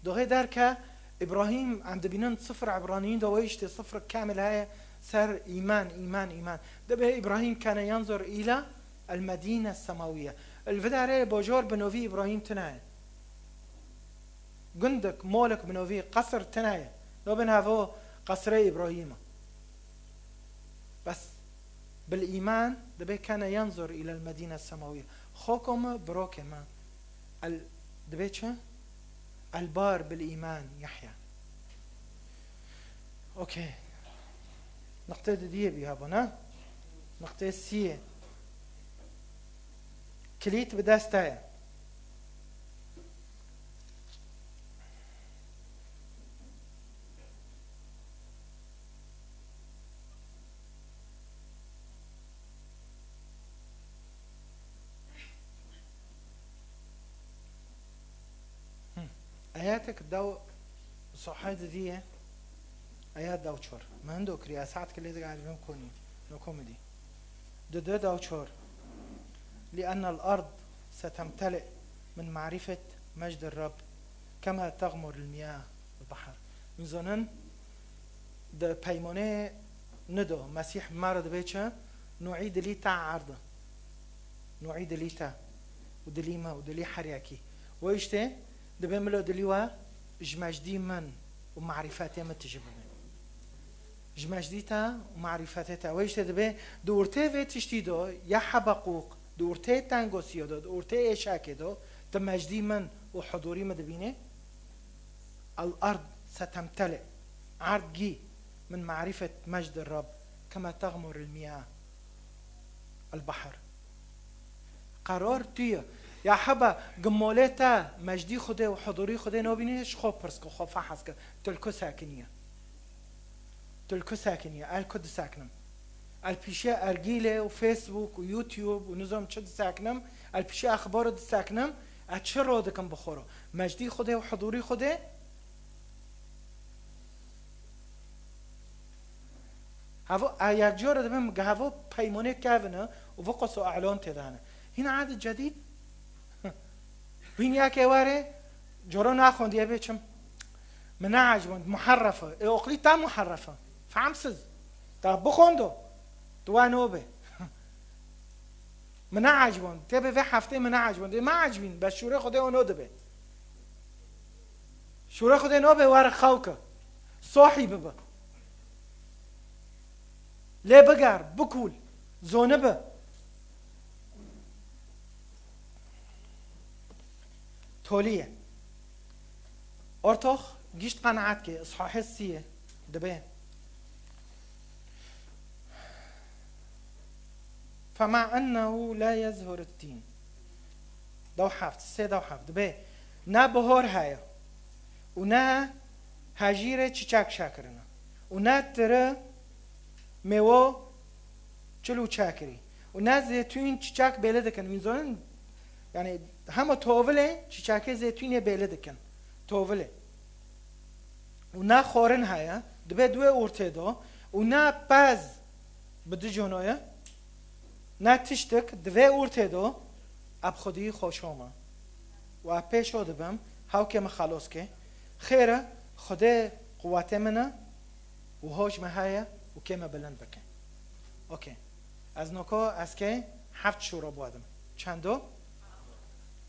Doxê derke, Îbrahîm, em dibînin sifir Îbraniyîn de wê îştê sifir kamil heye ser îman, îman, îman. Dibê Îbrahîm kane yanzur îla el-medîne semawiye. Li vê derê bojor bi novî Îbrahîm tune ye. Gundek, molek bi novî, qesir tune ye. Nobin hevo qesrê Îbrahîm e. Bes bil îman dibê kane yanzur îla el-medîne semawiye. Xoko me, birokê me. El, dibê çi? El-bar bil îman yehya. Okey. Niqtê didiyê bî hebû, ne? Niqtê siyê. Kilît bi dest te ye. Hı. Ayetek dew Sohayê didiyê, ayet dew çor. Min do kiriye, saet kilê diga elvim konî. No komedî. Dide dew çor. لأن الأرض ستمتلئ من معرفة مجد الرب كما تغمر المياه البحر. Min zonin di peymonê nido, Mesîh mara dibê çi? Nuî dilî ta erd. Nuî dilî te û dilî me û dilî her yekî. We îştê dibê milo dilî we ji mejdî min û marîfetê min tije bibe. Ji mejdî te û marîfetê te. We îştê dibê di ortê vê tiştî do, ya Hebeqûq, di ortê tengosiyo do, di ortê êşakê do, tu mejdî min û hudûrî min dibînê. الأرض ستمتلئ. Erd gî min marîfet mejdî Rab kema teğmur المياه البحر. Qerar tu ye. Ya heba gimolê te mejdî Xwedê û hudûrî Xwedê nobînî, ji xwe pirs ke, xwe fehs ke. Tu li ku sekiniye? Tu li ku sekiniye? El ku diseknim? El pîşe ergîlê û Facebook û YouTube û nizam çi diseknim? El pîşe exbaro diseknim? Ez çi ro dikim bi xwe re? Mejdî Xwedê û hudûrî Xwedê? Hevo, e, yek cor dibim, hevo peymonê kevin e û vê qas û elan tê de hene. Hîn adi cedîd? Hîn yekê were, coro naxwendî, ê bê çim. Min neeciband, muherref e. Ê oqlî ta muherref e. Fehmsiz. Ta bixwendo. Tu wa nobe. Min neeciband. Tê bi vê heftê min neeciband. Ê me ecibîn. Bes şûrê Xwedê o no dibe. Şûrê Xwedê nobe were xew ke. Sohî bibe. Lê biger, bikûl, zonibe. Tolî ye. Ortox gişt qenaet ke, îshahê sî ye, dibê. فمع أنه لا يزهر التين. Dew heft, sê dew heft, dibê. Ne bihor heye. Û ne hejîrê çiçek şekirine. Û ne tiri mêwo çil û çekirî. Û ne zêtûn çiçek bêle dikin. Wîn zonin, yani hema tovilê çiçekê zêtûnê bêle dikin. Tovilê. Û ne xorin heye, dibê di wê ortê de. Û ne pez bi du conoye, ne tiştik di vê ortê de, eb xwedî xweşo me. Û ez pêşo dibim, hewkê min xelos ke. Xêr e, Xwedê quwetê min e û hoj me heye û kê me bilind bike. Okey. Ez noko, ez kê heft şûro biwadim. Çendo?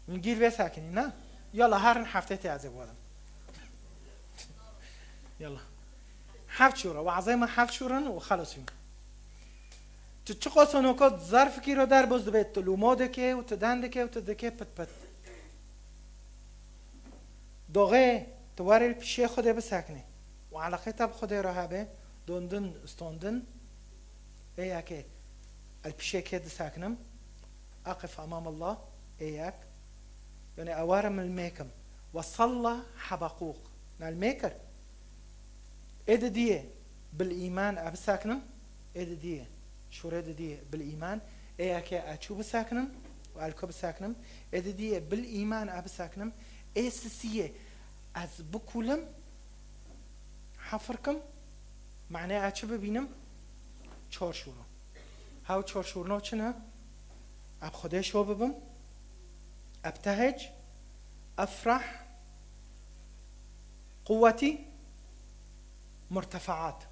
Min gîr vê sekinî, ne? Yala, herin heftê tê ez ê biwadim. Yala. Heft şûro. Wazê me heft şûrin û xelos bîn. Tu çiqas noko zar fikîro derboz dibe, tu lûmo dike û tu den dike û tu dike pit pit. Doxê tu were li pişê Xwedê biseknî û eleqê te bi Xwedê re hebe, dondin, stondin, ê yekê el pişê kê diseknim, aqif emam Allah, ê yek, yani ewarim li mêkim. Ve salla Hebaqûq. Ne li mêkir. Ê didiyê bil îman e biseknim, ê didiyê, şûrê didiyê bil îman, ê yekê e çû biseknim, û el ku biseknim, ê didiyê bil îman e biseknim, ê sisiyê ez bikûlim, hefirkim, manê e çi bibînim? Çor şûro. Hew çor şûrno çi ne? Eb Xwedê şo bibim, eb tehec, efrah, Quwwetî, murtefaat.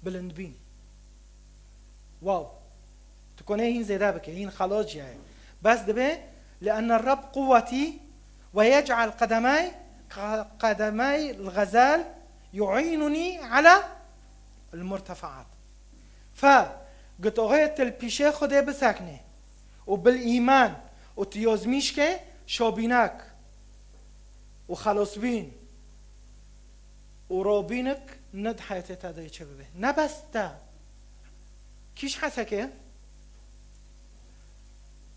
Bilindbîn. Wow. Tu konê hîn zêde bike, hîn xelas ciya ye. Bes dibe, "Li enne Reb quwwetî ve yec'al qedemay, qedemay l-ğezel yu'înunî ala l-murtefaat." Fe, gitoxê til pîşê Xwedê biseknê û bil îman û tu yozmîşkê şobînak û xelosbîn û robînik ne di heyetê te de çi bibe. Ne bes te. Kî ji Hesekê?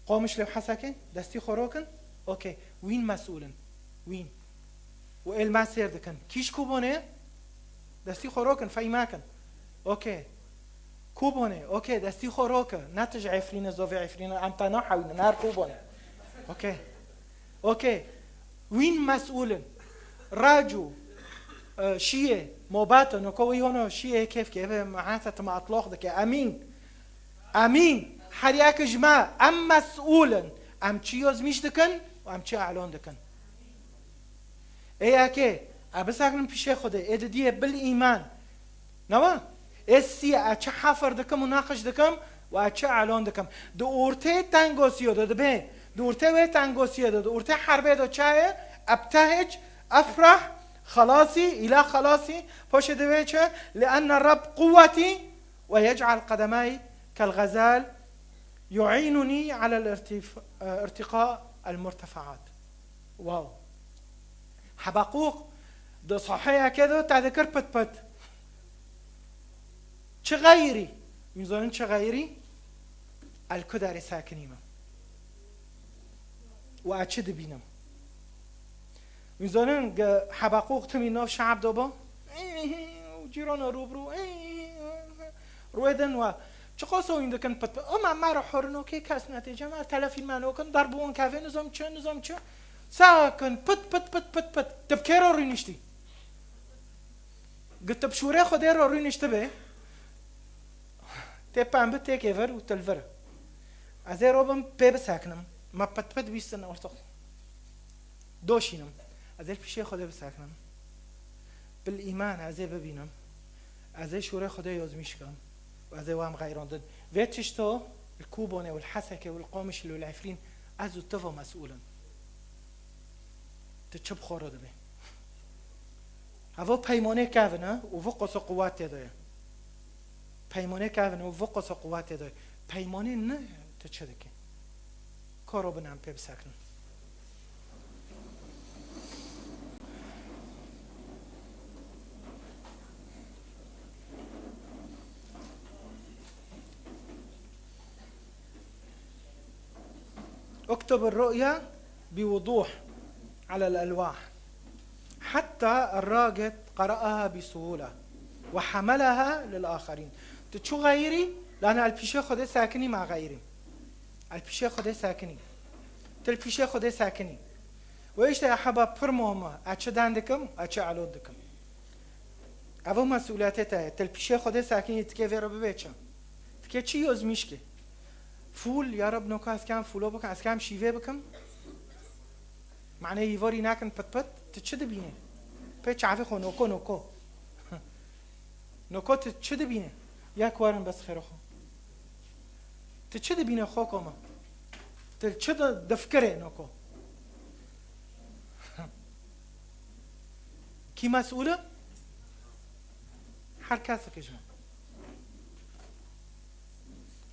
Qomişlê û Hesekê? Destî xwe rokin? Okey. Wîn mesûl in. Wîn. Û êl me sêr dikin. Kî ji Kûbonê? Destî xwe rokin, fey mekin. Okey. Kûbonê, okey, destî xwe roke. Ne tu ji Efrînê, zovê Efrînê, em te nahewînin, her Kûbonê. Okey. Okey. Wîn mesûl in. Rac û, e, Şiyê, Mobato, noko wî hono Şiyê kêf ke, ebe mehete tima atlox dike. Emîn. Emîn. Her yek ji me, em mesûl in. Em çi yozmîş dikin û em çi elon dikin. Ê yekê, e bisekinin pişê Xwedê, ê didiyê bil îman. Newa? Ê siyê, e çi hefir dikim û neqş dikim û e çi elon dikim. Di ortê tengosiyo de dibe, di ortê wê tengosiyo de, di ortê herbê de çaye, ebtehec, efrah, xelasî, îla xelasî, poşê divê çi? Li enne Reb quwwetî ve yec'al qedemay kel ğezel yu'înunî alel irtif-, e, irtiqa el murtefaat. Wow. Hebaqûq di saheyeke de te dikir pit pit. Çi xeyrî? Hûn zanin çi xeyrî? El ku derê sekinî me. Û ez çi dibînim? Hûn zanin ge Hebaqûq timî nav şe'b de ba? Û cîrana rûbirû, rûê din we. Çiqas oyun dikin pit pit. Ama me re horino kê kes netê. Cem, ez telefîn me nokin, dar bi wan kevê, nizam çi, nizam çi. Sakin, pit, pit, pit, pit, pit. Tu bi kê re rûniştî? Gi tu bi şûrê Xwedê re rûniştibê, tê pembi, têkê vir û tu li vir. Ez ê robim pê bisekinim. Me pit, pit bîstin ortox. Doşînim. Ez ê li pişê Xwedê bisekinim. Bil îman ez ê bibînim. Ez ê şûrê Xwedê yozmîş kim. Û ez ê wam xeyrandin. Vê tişto li Kûbonê û li Hesekê û li Qomişlî û li Efrîn ez û tu ve mesûl in. Tu çi bi xwe re dibê? Evo peymanê kevin e û vi qoso quwet tê de ye. Peymanê kevin û vi qoso quwet tê de ye. Peymanê ne tu çi dikî? Koro bin em pê bisekinin. اكتب الرؤيا بوضوح على الألواح حتى الراقد قرأها بسهولة وحملها للآخرين. Tu çi xeyrî? Lana el pîşê Xwedê sekinî ma xeyrî. El pîşê Xwedê sekinî. Tu li pîşê Xwedê sekinî. Ve işte ya heba pir muhim e. Ez çi den dikim, ez çi elot dikim. Ev o mesûliyetê te ye. Tu li pîşê Xwedê sekinî, tikê vê re bibê çi? Tikê çi yozmîş kê? Fûl, ya Reb, noka ez kem fûlo bikim, ez kem şîvê bikim? Mane hîvarî nakin pit pit, tu çi dibînî? Pê çavê xwe noko noko. Noko tu çi dibînî? Yek werin bes xêro xwe. Tu çi dibînî xwe koma? Tu çi di-, difikirê noko? Kî mesûl e? Her kesek ji me.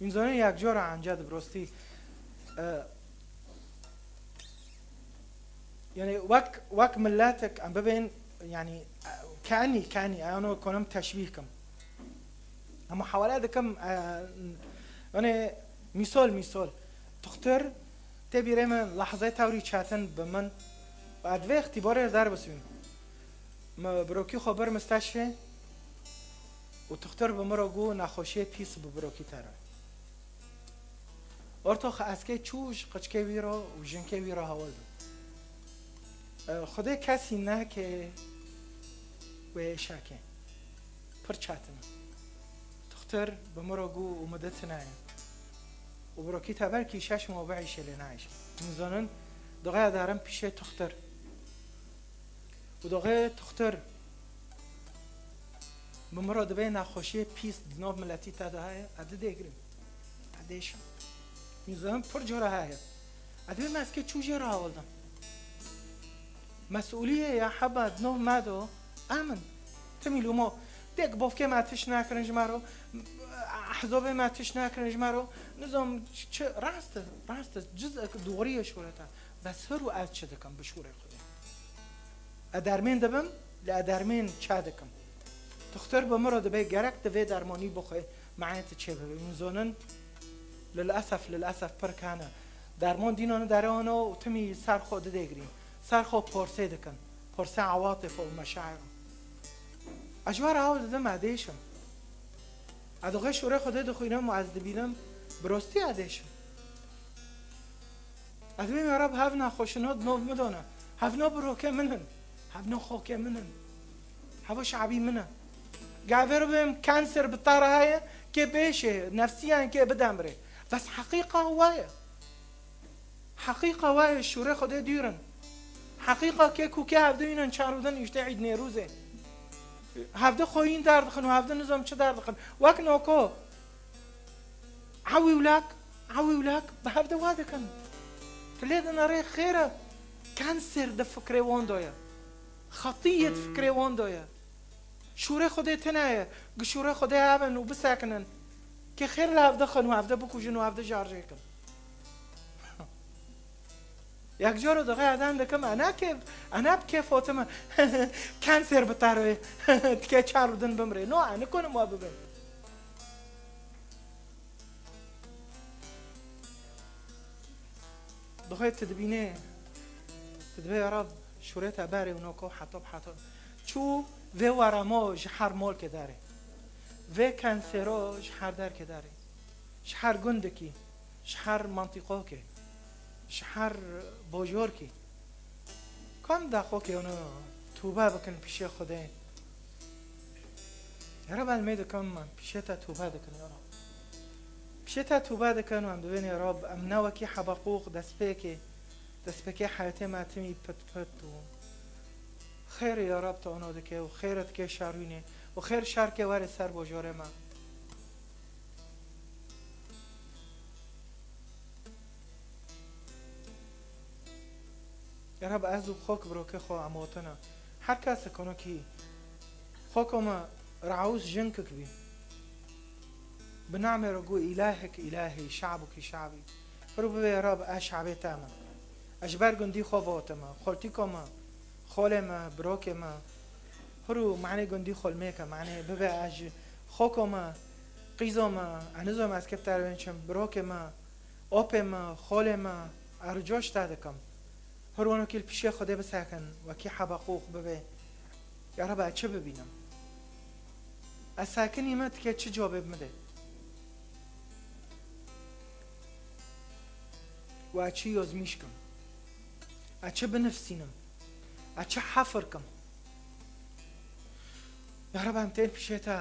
Hûn zanin yek cara ence di bi rastî, e, yani wek, wek miletek em bibên, yani, e, kenî, kenî, yani konim teşbîh kim. Ama hewale dikim, e, yani misal, misal. Doktor, tê bîrê min lehzeyê tewrî çetin bi min. Ez divê îxtîbarê derbisûm. Mi birokî xwe bir misteşfê û doktor bi min re got, nexweşiyê pîs bi birokî te re. Ortox ez kê çû ji qiçkê wî re û jinkê wî re hewil bim. E, Xwedê kesî neke wê êşa ke. Pir çetin e. Doktor bi min re got û mi di tune ye. Û birokî te belkî şeş mah bihîşe lê nehişe. Hûn zanin, duaya derim pîşê doktor. Û doxê tuxtir bi miro dibê nexweşiyê pîs di nav miletî te de heye, ez didêgirim. Ez dêşim. Mîzan pir cora heye. Ez dibêm ez kê çû jê re hewldim. Mesûliyê ya heba di nav me do, em in. Timî lûmo. Dêk bofkê me tiş nakirin ji me ro. Ehzobê me tiş nakirin ji me ro. Nizam çi, rast e, rast e. Cizek doğriyê şûreta. Bes her û ez çi dikim bi şûrê Xwedê? Ez dermên dibim, lê ez dermên çi dikim? Tuxtir bi miro dibê gerek tu vê dermanî bixwe, me'ê tu çêbibe. Hûn zonin, lilesef, lilesef pir kene. Derman dînan dere hano û timî ser xwe didêgirîn. Ser xwe porsê dikin. Porsê ewatif û meşair. Ez ji we re hewl didim, ez dêşim. Ez doxê şûrê Xwedê dixwînim û ez dibînim, bi rostî ez dêşim. Ez dibêm ya Rab, hev nexweşino di nav min de ne. Hevno birokê min in. Hevno xokê min in. Hevo şabî min e. Gavê re bibêm kanser bi te re heye, kê bêşê, nefsiyan kê bidemrê. Bes heqîqa wa ye. Heqîqa wa ye, şûrê Xwedê dûr in. Heqîqa kê ku kê hevde înan çar û din îşte Îd Nêrûzê. Hevde xweyîn derdixin û hevde nizam çi derdixin. Wek noko. Ewî û lak, ewî û lak bi hevde wa dikin. Tu lê dinêrê xêr e. Kanser di fikrê wan de ye. Xetiyê di fikrê wan de ye. Şûrê Xwedê tune ye. Gi şûrê Xwedê hebin û bisekinin. Kê xêr li hevde xin û hevde bikujin û hevde şarjê kin. Yek caro dixê eden dikim, ena kê, ena bi kêf otim, kanser bi te re, tikê çar û din bimrê. No, ez nikonim wa bibim. Dixê tu dibînê, tu dibê ya Rab, şûrê te berê û noko heta bi heta. Çû vê weremo ji her molkê derê. Vê kansero ji her derkê derê. Ji her gundikî, ji her mantîqokê, ji her bojorkî. Kam daxokê hûn tûbe bikin pişê Xwedê. Ya Rab, ez mê dikim, em pişê te tûbe dikin, ya Rab. Pişê te tûbe dikin û em dibên, ya Rab, em ne wekî Hebaqûq destpêkê, destpêkê heyetê me timî pit pit û xêr, ya Rab, te ono dike û xêr dike şarwînê û xêr şarkê were ser bojorê me. Ya Rab, ez û xok birokê xwe em hotine. Her kesek onokî xoko me reûs jinkik bî. Bi namê re got, îlahek îlahî, şabuk şabî. Hiro bibê ya Rab, ez şabê te me. Ez ji ber gundî xwe votime. Xoltîko me, xolê me, birokê me. Hiro manê gundî xolmêke, manê bibê ez ji xoko me, qîzo me, ez nizom ez kê bi te re bên çim, birokê me, opê me, xolê me, ez ricoş te dikim. Hir wano kî li pişê Xwedê bisekin, wekî Hebaqûq bibê. Ya Reb, ez çi bibînim? Ez sekinî me, tikê çi cobê bi min de? Û ez çi yozmîş kim? Ez çi binifsînim? Ez çi hefir kim? Ya Reb, em tên pişê te,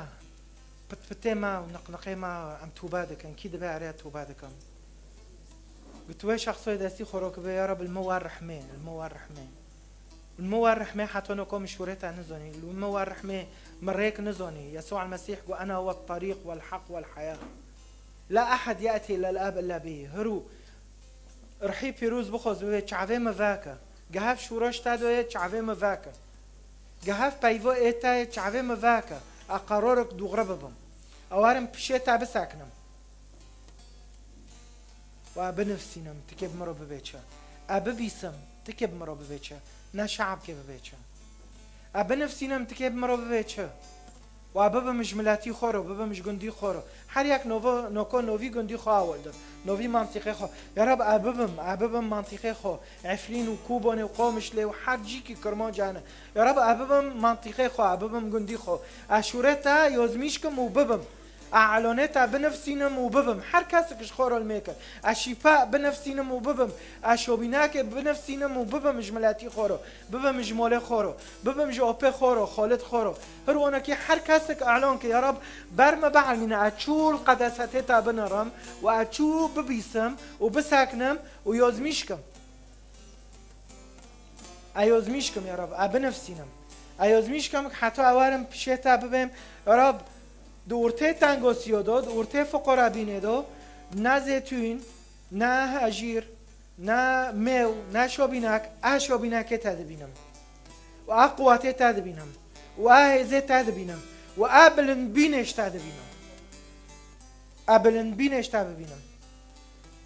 pitpitê me û niqniqê me, em tûbe dikin. Kî dibe erê tûbe dikim? Got wê şexsoyê destî xwe rokibe, ya Reb, li min wer rehmê, li min wer rehmê. Li min wer rehmê, heta noko min şûrê te nizanî. Li min wer rehmê, min rêk nizanî. Yesû el Mesîh got, "Ena we terîq wel heq wel heya. La ehed ye'tî lel Ab illa bî." Hirû Rihî pîroz bixwaz bibê çavê min veke. Gehev şûreş te doye çavê min veke. Gehev peyvo ê te ye çavê min veke. Ez qerarek dûgre bibim. Ez werim pişê te biseknim. Û ez binivsînim, tikê bi min re bibê çi. Ez bibîsim, tikê bi min re bibê çi. Ne şabkê bibê çi. Ez binivsînim, tikê bi min re bibê çi. Wa bibim ji miletî xwe re, bibim ji gundî xwe re. Her yek novo, noko novî gundî xwe awildir. Novî mantîqê xwe. Ya Reb, ez bibim, ez bibim mantîqê xwe. Efrîn û Kûbonê û Qomişlê û her cîkî Kirmanc hene. Ya Reb, ez bibim mantîqê xwe, ez bibim gundî xwe. Ez şûrê te yozmîş kim û bibim. Ez elonê te binivsînim û bibim. Her kesek ji xwe re li mêke. Ez şîfa binivsînim û bibim. Ez şobînakê binivsînim û bibim ji miletî xwe re. Bibim ji molê xwe re. Bibim ji opê xwe re, xolid xwe re. Hir wonekî her kesek elon ke, ya Rab, ber me bielmîne, ez çû li qedesetê te binirim û ez çû bibîsim û biseknim û yozmîş kim. Eyozmîşkim ya Rab, e binifsînim. Eyozmîşkim heta ewarim pişê te bibêm, ya Rab, di ortê tengosiyo do, di ortê fuqarabînê do, na zêtûn, na hejîr, na mêw, na şobînak, e şobînakê te dibînim. Û e quwatê te dibînim. Û e hêzê te dibînim. Û e bilindbînê ji te dibînim. E bilindbînê ji te bibînim.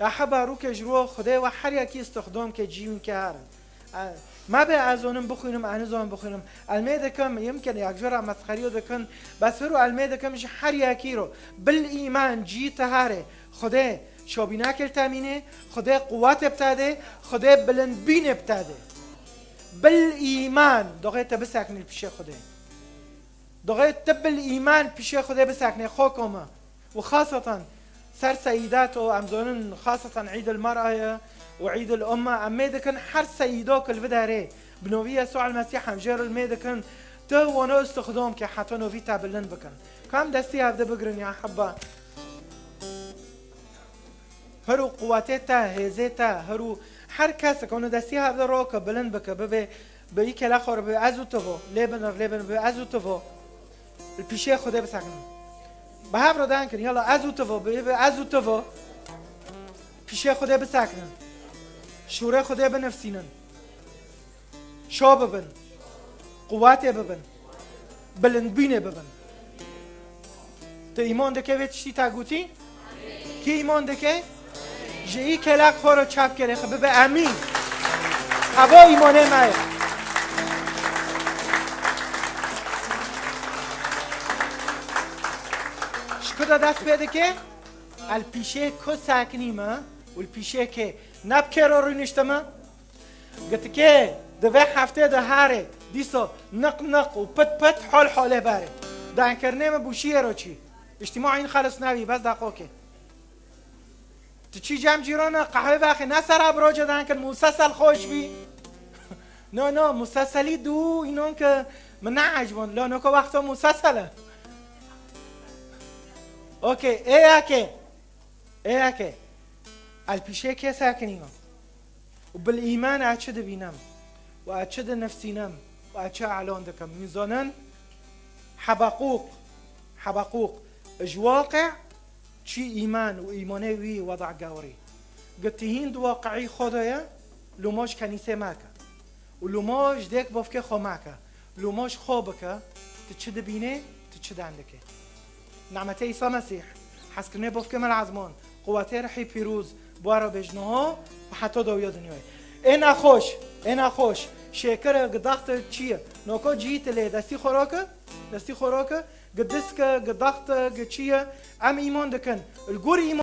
Ya heba rûke ji ro Xwedê we her yekî istixdom ke cî wîn ke herin. E, me bê ez zonim bixwînim, ez nizonim bixwînim. Elmê dikim, yimkin yak jora mesxeriyo dikin, bes hiru elmê dikim ji her yekî ro. Bil îman cî te herê. Xwedê şobînakê li te mînê, Xwedê quwatê bi te dê, Xwedê bilindbînê bi te dê. Bil îman, doxê te biseknî li pişê Xwedê. Doxê te bil îman pişê Xwedê biseknê, xo koma. Û xasatan ser seyîdat û em zonin xasatan Îd el Mer'a ye û Îd el Umma, em mê dikin her seyîdok li vidarê bi novî Yesû el Mesîh em jê re mê dikin, tu wano istixdom ke heta novî te bilind bikin. Kam destî hevde bigrin ya hebba. Her û quwetê te, hêzê te, her û her kesek onu destî hevde roke, bilind bike, bibe, bi î kela xwe re bibe, ez û tu vo, lê binir, lê binir, bibe, ez û tu vo. Li pîşê Xwedê bisekinin. Bi hev re dan kirin, yala ez û tu vo, bibe, ez û tu vo. Pîşê Xwedê bisekinin. Şûrê Xwedê binivsînin. Şo bibin. Quwetê bibin. Bilindbînê bibin. Tu îman dike vê tiştî te gotî? Kî îman dike? Ji î kelek xwe re çap kerê xwe bibe emîn. Heva îmanê me ye. Ji ku de dest pê dike? El pîşê ku sekinî me û li pîşê kê? Ne bi kê re rûniştime? Gitikê di vê heftê de herê, dîsa niq niq û pit pit hol holê berê. Dankirinê min bûşiyê ro çî. Îctîma în xelis nebî, bes daqokê. Tu çî cem cîrana qehwê vexê, ne sera bi roce dankirin, musesel xweş bî. No, no, museselî dû, înon ke min neecibon. La noko wexto musesel e. Okey, ê yekê. Ê yekê. El pîşê kê sekinî me. Û bil îman ez çi dibînim, û ez çi dinifsînim, û ez çi elan dikim. Min zonin Hebaqûq, Hebaqûq ji waqe çi îman û îmanê wî weda gewrî. Gitî hîn di waqeî xwe de ye, lûmo ji kenîsê meke. Û lûmo ji dêk bovkê xwe meke. Lûmo ji xwe bike, tu çi dibînê, tu çi dendikê. Nimetê Îsa Mesîh, hezkirinê bovkê me li ezman, quwetê Rihî Pîroz, bi we re bêjin ho û heta dawiya dinyayê. Ê nexweş, ê nexweş, şêkir e, gidaxt e, çi ye? Noko cihî tu lê destî xwe rake, destî xwe rake, gidisk e, gidaxt e, gi çi ye? Em îman dikin. Li gor îman